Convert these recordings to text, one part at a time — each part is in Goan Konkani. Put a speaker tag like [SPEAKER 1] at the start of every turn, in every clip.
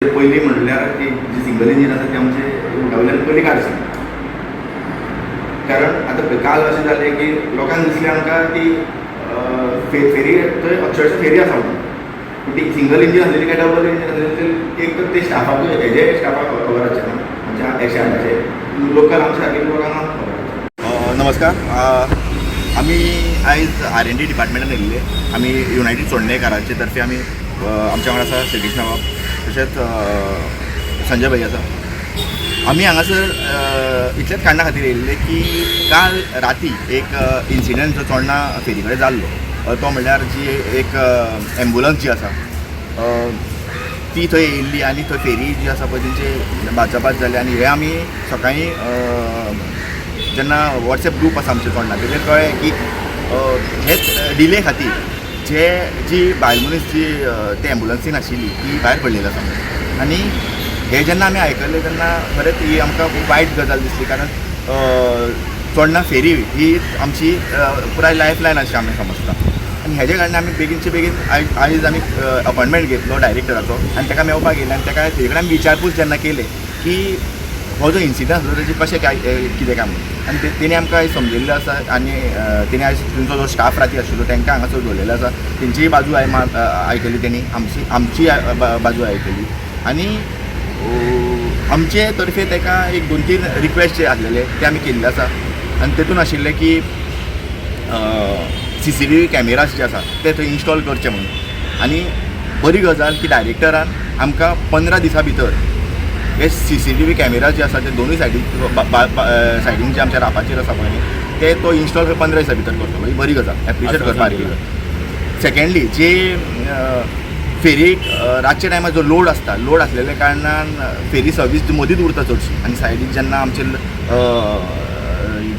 [SPEAKER 1] पयलीं म्हणल्यार ती जी सिंगल इंजीन आसा ती आमचे उटा वयल्यान पयलीं काडची. कारण आतां काल अशें जालें की लोकांक दिसलें आमकां की फेरी थंय अक्षरशा फेरी आसा म्हणून, पूण ती सिंगल इंजीन आसलेली काय डबल इंजीन आसलेली ते एक तर ते स्टाफाक, हेजे स्टाफाक खबर आसचें ना, आमच्या 108चे लोकल आमच्या सारके लोकांक खबर आसचें. नमस्कार, आमी आयज आर एन डी डिपार्टमेंटान येयल्ले. आमी युनायटेड चोडणेकाराचे तर्फे आमी आमच्या वांगडा आसा श्रीकृष्ण बाब, तशेंच संजय भाई आसा. आमी हांगासर इतलेच कारणा खातीर येयल्ले की काल राती एक इन्सिडंट जो चोडणा फेरी कडेन जाल्लो, तो म्हणल्यार जी एक एम्बुलन्स जी आसा ती थंय येयल्ली आनी थंय फेरी जी आसा पळय तेंचे बाचाबाच जाली. आनी हे आमी सकाळीं जेन्ना वॉट्सएप ग्रूप आसा आमचे चोडणा, तेजेर कळ्ळें की हेच डिले खातीर जे जी बायल मनीस जी ते एम्बुलन्सीन आशिल्ली ती भायर पडलेली आसा. आनी हे जेन्ना आमी आयकलें तेन्ना खरेंच ही आमकां खूब वायट गजाल दिसली, कारण चोडणा फेरी ही आमची पुराय लायफ लायन अशें आमी समजता. आनी हेजे कारणान आमी बेगीनचे बेगीन आयज आमी अपॉयंटमेंट घेतलो डायरेक्टराचो आनी ताका मेळपाक गेले आनी ताका तेजे कडेन आमी विचारपूस जेन्ना केले की हो जो इन्सिडंट आसलो तेजे कशें काय कितें काय म्हणून, आनी तेणी आमकां आयज समजयल्लें आसा. आनी तेणी आयज तेंचो जो स्टाफ राती आशिल्लो तांकां हांगासर दवरलेलो आसा, तेंचीय बाजू आयकली तेणी, आमची आमची बाजू आयकली. आनी आमचे तर्फे ताका एक दोन तीन रिक्वेस्ट जे आसलेले ते आमी केल्ले आसा. आनी तेतून आशिल्लें की सीसीटीव्ही कॅमेरास जे आसा ते थंय इन्स्टॉल करचे म्हणून. आनी बरी गजाल की डायरेक्टरान आमकां 15 दिसां भितर हे सीसीटीव्ही कॅमेरा जे आसा ते दोनूय सायडीक सायडीन जे आमच्या रापाचेर आसा पळय न्ही, ते तो इन्स्टॉल 15 दिसां भितर करतलो. ही बरी गजाल, एप्रिशिएट करपा सारकी गजाल. सेकंडली, जे फेरीक रातच्या टायमार जो लोड आसता, लोड आसलेल्या कारणान फेरी सर्वीस मदींच उरता चडशी आनी सायडीक जेन्ना आमचे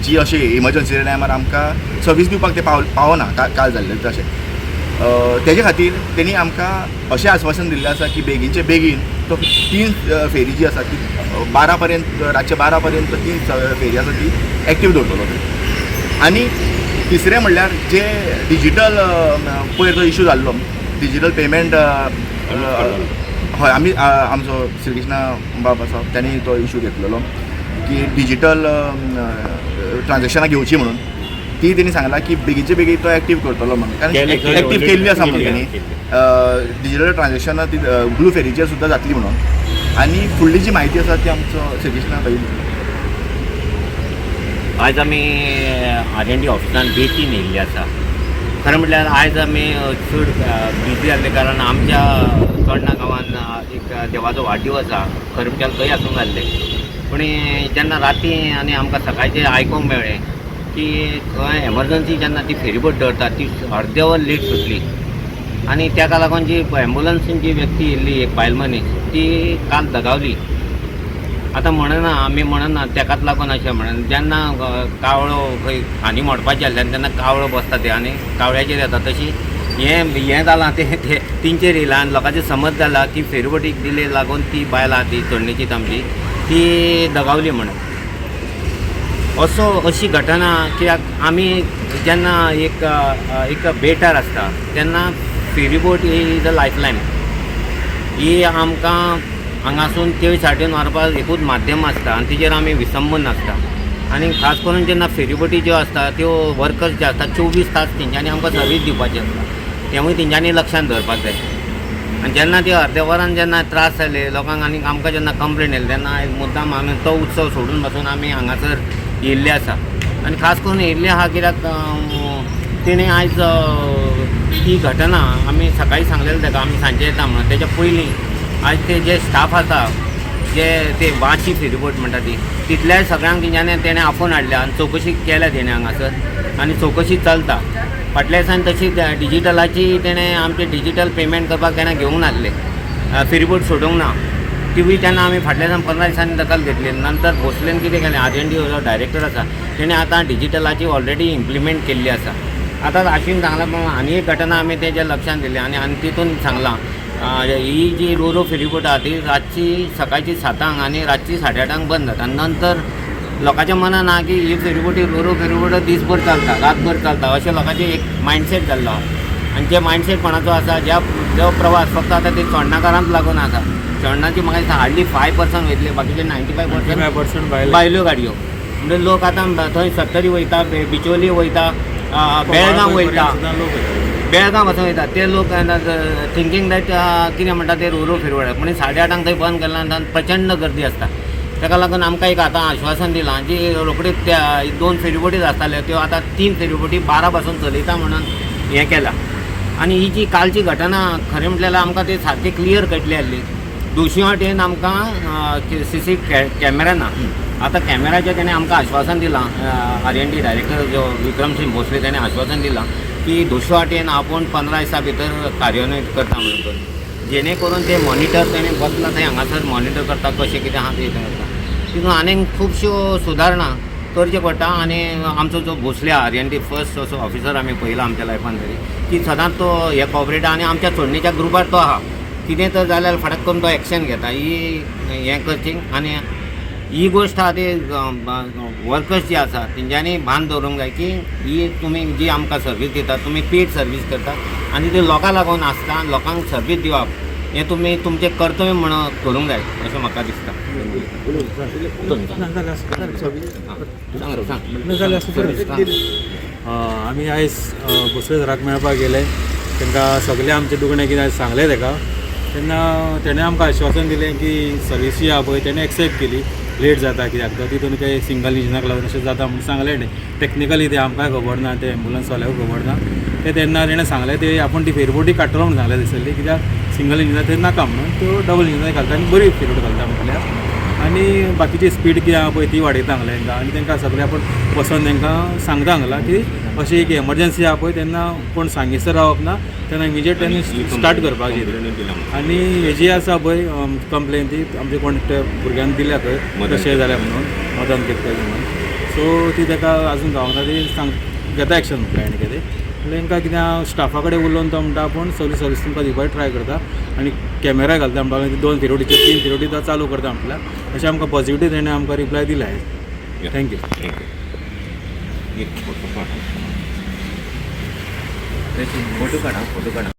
[SPEAKER 1] जी अशी इमर्जन्सीच्या टायमार आमकां सर्वीस दिवपाक ते पावना. काल जाल्लें तशें, तेजे खातीर तेणी आमकां अशें आस्वासन दिल्लें आसा की बेगीनचे बेगीन तो तीन फेरी जी आसा ती 12 पर्यंत, रातचे 12 पर्यंत तीन फेरी आसा ती एक्टीव दवरतलो. आनी तिसरें म्हणल्यार जे डिजीटल पयर जो इशू जाल्लो, डिजीटल पेमेंट, हय, आमी आमचो श्रीकृष्णा बाब आसा, तेणी तो इशू घेतलेलो की डिजीटल ट्रान्झेक्शनां घेवची म्हणून. ती तेणी सांगला की बेगीनचे बेगीन तो एक्टीव करतलो म्हणून, कारण एक्टीव केल्ली आसा म्हणून तेणी डिजीटल ट्रान्झेक्शनां ती ब्लू फेरीचेर सुद्दां जातली म्हणून. आनी फुडली जी म्हायती आसा ती आमचो श्रीकृष्णा भाई दितलो.
[SPEAKER 2] आयज आमी आर एन डी ऑफिसान बेतीन येयल्ली आसा. खरें म्हटल्यार आयज आमी चड बिजी जाल्ले कारण आमच्या चोडणा गांवान एक देवाचो वाडदिवस आसा. खरें म्हटल्यार थंय आसूंक जाल्लें, पूण जेन्ना राती आनी आमकां सकाळचें आयकोंक मेळ्ळें की खंय एमर्जन्सी जेन्ना ती फेरीबोट दवरतात ती अर्दे वर लेट सुटली आनी ताका लागून जी एम्बुलन्सीन जी व्यक्ती येयल्ली, एक बायल मनीस, ती काल दगावली. आतां म्हणना आमी, म्हणना तेकाच लागून अशें म्हणून. जेन्ना कावळो खंय खांदी मोडपाची आसली आनी तेन्ना कावळो बसता ते आनी कावळ्याचेर येता, तशी हें हें जालां तें तें तेंचेर येयलां. आनी लोकांचें समज जाला की फेरीबोटीक डिले लागून ती बायल आहा ती चोडणेचीच आमची, ती दगावली म्हणून. असो अशी घटना कित्याक? आमी जेन्ना एक एक बेटार आसता तेन्ना फेरीबोट is a lifeline. ही आमकां हांगासून ते सायडीन व्हरपाक एकूच माध्यम आसता आनी तिजेर आमी विसंबून आसता. आनी खास करून जेन्ना फेरीबोटी ज्यो आसता त्यो वर्कर्स जे आसता, 24 तास तेंच्यांनी आमकां सर्वीस दिवपाची आसता, तेवूय तेंच्यांनी लक्षांत दवरपाक जाय. आनी जेन्ना ती अर्द्या वरान जेन्ना त्रास जाले लोकांक आनी आमकां जेन्ना कंप्लेन येयली तेन्ना आयज मुद्दाम आमी तो उत्सव सोडून पासून आमी हांगासर येयल्ले आसा. आनी खास करून येयल्ले आहा कित्याक तेणें आयज ती घटना आमी सकाळीं सांगलेलें ताका आमी सांजे येता म्हणून, तेच्या पयलीं आयज ते जे स्टाफ आसा, जे ते वाशी फेरीबोट म्हणटा ती, तितल्याय सगळ्यांक तेंच्यांनी तेणें आपोवन हाडल्या आनी चवकशी केल्या तेणें हांगासर आनी चवकशी चलता. फाटल्या दिसान तशी डिजिटलाची तेणें आमचें डिजीटल पेमेंट करपाक तेणें घेवंक नासलें, फेरीबोट सोडूंक ना तिवूय. तेन्ना आमी फाटल्या दिसान 15 दिसांनी दखल घेतली. नंतर भोसलेन कितें केलें, आर एन डी जो डायरेक्टर आसा तेणें आतां डिजिटलाची ऑलरेडी इम्प्लिमेंट केल्ली आसा. आतां आशिन सांगलां प्रमाण आनी एक घटना आमी तेज्या लक्षांत दिली आनी आनी तितून सांगलां, ही जी रोरो फेरीबोट आहा ती रातची सकाळची 7ांक आनी रातची 8:30ांक बंद जाता. आनी नंतर लोकांच्या मनान आहा की ही फेरीबोटी, रोरो फेरीबोट दीसभर चलता, रातभर चलता, अशें लोकांचें एक मायंडसेट जाल्लो आहा. आनी जे मायंडसेट कोणाचो आसा, ज्या जो प्रवास फक्त आतां ते चोडणाकारांक लागून आसा. चोडणाची म्हाका दिसता हार्डली 5% वयतले, बाकीचे 95%
[SPEAKER 3] 95% भायले.
[SPEAKER 2] भायल्यो गाडयो. म्हणजे लोक आतां थंय सत्तरी वयता, बिचोली वयता, बेळगांव वयता.
[SPEAKER 3] सुद्दां लोक वयता.
[SPEAKER 2] बेळगांव वचून वयता ते लोक थिंकींग that कितें म्हणटा ते रोरो फेरवड. पूण 8:30 थंय बंद केल्या नंतर प्रचंड गर्दी आसता. ताका लागून आमकां एक आतां आश्वासन दिलां जी रोखडीच त्या दोन फेरीबोटीच आसताल्यो त्यो आतां तीन फेरीबोटी 12 पासून चलयता म्हणून हें केलां. आनी ही जी कालची घटना खरें म्हटल्यार आमकां ती सारकी क्लियर कळटली आसली. दोशी वाटेन आमकां सीसी कॅमेरा ना. आतां कॅमेराचें तेणें आमकां आश्वासन दिलां, आर एन टी डायरेक्टर जो विक्रमसिंग भोसले तेणें आश्वासन दिलां की दोशी वाटेन आपूण 15 दिसां भितर कार्यान्वित करता म्हणून, जेणे करून ते मॉनिटर तेणें बसला थंय हांगासर मॉनिटर करता कशें कितें आहा तें करता. तितून आनीक खुबश्यो सुदारणा करच्यो पडटा. आनी आमचो जो Bhosale R N T first असो ऑफिसर आमी पळयला आमच्या लायफान तरी की सदांच तो हे कॉपरेटा आनी आमच्या चोडणेच्या ग्रुपार तो आहा. कितें तर जाल्यार फटक करून तो एक्शन घेता. ही हें करची. आनी ही गोश्ट आहा ती वर्कर्स जी आसा तेंच्यांनी भान दवरूंक जाय की ही तुमी जी आमकां सर्वीस दिता, तुमी पेड सर्वीस करता आनी ती लोकां लागून आसता आनी लोकांक सर्वीस दिवप हें तुमी तुमचें कर्तव्य म्हणून करूंक जाय अशें म्हाका दिसता.
[SPEAKER 3] ना, जालें आसा.
[SPEAKER 2] सांग रे, सांग.
[SPEAKER 3] ना, जालें आसा, बरें.
[SPEAKER 2] सांग.
[SPEAKER 3] आमी आयज भोसले सराक मेळपाक गेले. तांकां सगळें आमचें दुखणें कितें सांगलें ताका. तेन्ना तेणें आमकां आश्वासन दिलें की सर्वीस जी आहा पळय तेणें एक्सेप्ट केली. लेट जाता कित्याक तर तितून काही सिंगल इंजिनाक लागून अशें जाता म्हणून सांगलें तेणें. टॅक्निकली तें आमकांय खबर ना, तें एम्बुलन्सवाल्यांकूय खबर ना तें. तेन्ना तेणें सांगलें ते आपूण ती फेरबोटी काडटलो म्हणून सांगलें दिसली, कित्याक सिंगल इंजिनाक ते नाका म्हणून त्यो डबल इंजिनाक घालता आनी बरी फेरबोट घालता म्हटल्यार. आनी बाकीची स्पीड कितें आहा पळय ती वाडयता हांगलें तांकां. आनी तांकां सगळें आपूण बसोन तांकां सांगता हांगला की अशी एक एमर्जन्सी आहा पळय तेन्ना कोण सांगिसर रावप ना, तेन्ना इमिजिएट तेणी स्टार्ट करपाची. आनी हेजी आसा पळय कंप्लेन ती आमचे कोण त्या भुरग्यान दिल्या खंय तशें जालें म्हणून मदन केतकर म्हणून, सो ती ताका आजून गावना. ती सांग घेता एक्शन म्हटल्यार. आनी कितें म्हणल्यार तांकां कितें स्टाफा कडेन उलोवन तो म्हणटा आपूण सगळी सर्वीस तुमकां दिवपाक ट्राय करता आनी कॅमेरा घालता म्हणटा, दोन फिरोटीचे तीन फिरोटी तो चालू करता म्हटल्यार. अशें आमकां पॉझिटिव्ह तेणें आमकां रिप्लाय दिला. Thank you.
[SPEAKER 2] Thank you. एक फोटो काड, फोटो काड, फोटो काड.